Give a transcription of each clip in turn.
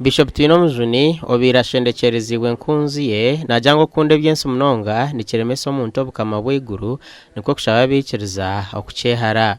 Bishop Twinomujuni obaire ashendekyereziibwe enkunzi ye naagira ngu okukunda eby'ensi munonga nikiremesa omuntu obukama bw'eiguru nikwo kushaba abaikiriza okukyehara.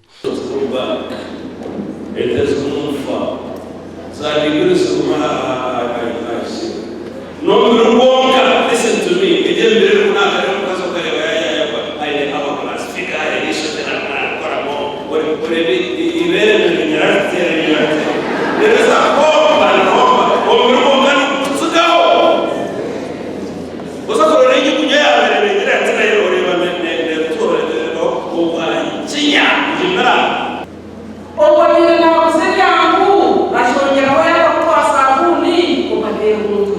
Owabaire naaguza ebyangu akyongyeraho yaaba kuha saabuuni okateera omuntu.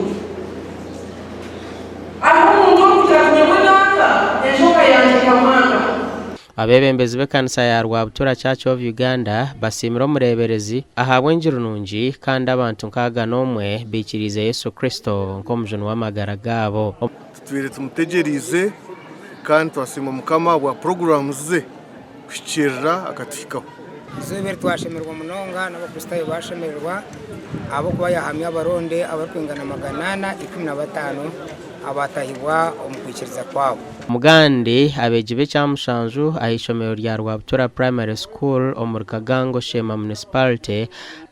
Hariho omuntu orikugira ati nyowe nanka enjoka yangye ekamwanga. Abeebembezi b'ekanisa ya Rwabutura Church of Uganda basiimire omureeberezi ahabw'engiri nungi kandi abantu nkaaga n'omwe baikiriize Yesu Kristo nk'omujuni w'amagara gaabo. Tutwire tumutegyereize kandi twasiima Mukama ahabwa puroguraamu ze kuhikiirira akatuhikaho. Eizooba eri twashemererwa munonga n'Abakristaayo baashemererwa ahabw'okuba yaahamya abaronde abarikwingana 415 abaatahibwa omu kwikiriza kwabo. Mugandi abeegi b'ekyamushanju aha ishomero rya Rwabutura Primary School omuri Kagango Sheema Municipality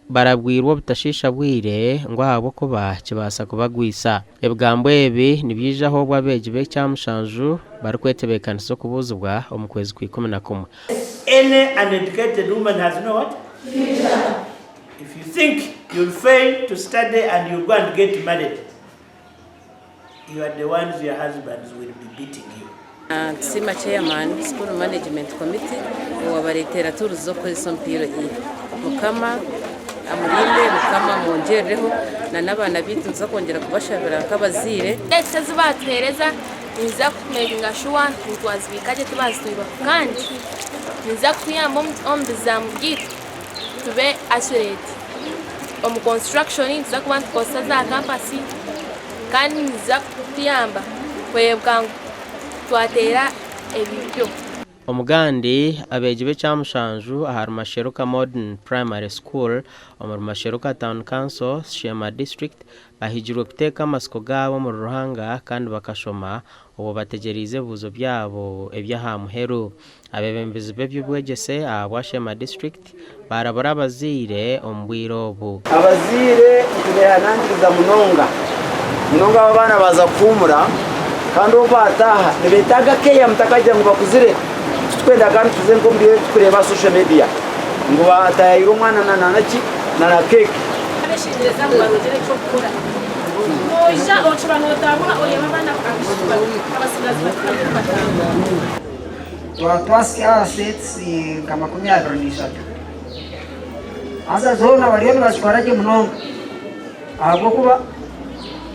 barabwirwe obutashiisha bwire ngu ahabw'okuba kibaasa kubagwisa. Ebigambo ebi nibyijaho obu abeegi b'ekyamushanju barikwetebeekanisa okubuuzibwa omu kwezi kwa 11. Any uneducated woman has no what? Future. If you think you'll fail to study and you'll go and get married, you are the ones your husbands will be beating you. Nitusiima Chairman School Management Committee owabareetera tools z'okukozesa omu PLE. Mukama amurinde, Mukama amwongyerereho na n'abaana baitu nituza kwongyera kubashabira nk'abazaire. Sente ezi baatuheereza niziza kutumekinga shuwa ngu twazibiika gye tibaazitwibaho kandi niziza kutuyamba omu bizaamu byaitu tube accurate. Omu construction nituza kuba nitukozesa za kampasi kandi niziza kutuyamba kureebeka ngu twateera ebiryo. Omugandi, abeegi b'ekyamushanju ahari Masheruka Modern Primary School omuri Masheruka Town Council, Sheema District bahigirwe kuteeka amatsiko gaabo omuri Ruhanga kandi bakashoma obwo bategyereize ebibuuzo byabo eby'aha muheru. Abeebembezi b'eby'obwegyese ahabwa Sheema District baarabura abazaire omu bwire obu. Abazaire nitubehanangiriza munonga munonga abo abaana baaza kuhuumura kandi obu baataaha nibeetaaga keya mutakagira ngu bakuzire titukwenda kandi tuze nk'omu bi turikureeba aha social media ngu baataayaayire omwana na naki na na keeki. Abeshengyereza ngu barongyere eky'okukora. Noija okiba notaabuha oreeba abaana abaishiki abatsigazi bato bariyo nibatambura. Twatwasya aha sets nka 23 haza zoona bariyo nibazikora gye munonga ahabw'okuba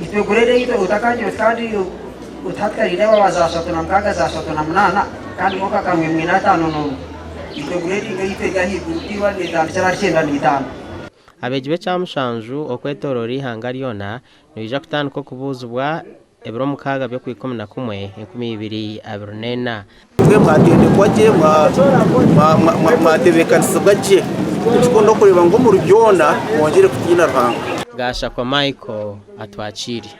itwe grade ei otakangira oti kandi oti hati kariine aba za ashatu na mukaaga za ashatu na munaana kandi imwe okakamwe mwine ataano n'omwe itwe grade eyaitu eri ahaiguru tiiba neetandikira ahari kyenda n'eitaano. Abeegi b'ekyamushanju okwetooroora eihanga ryona nibaija kutandika okubuuzibwa ebiro mukaaga by'okwikumi-na-kumwe 2024. Mbwenu mwatendekwa gye, mwatebeekanisibwa gye. Ekikuru n'okureeba ngu omuri byona mwongyere kutiina Ruhanga. Gashakwa Michael atwakiire.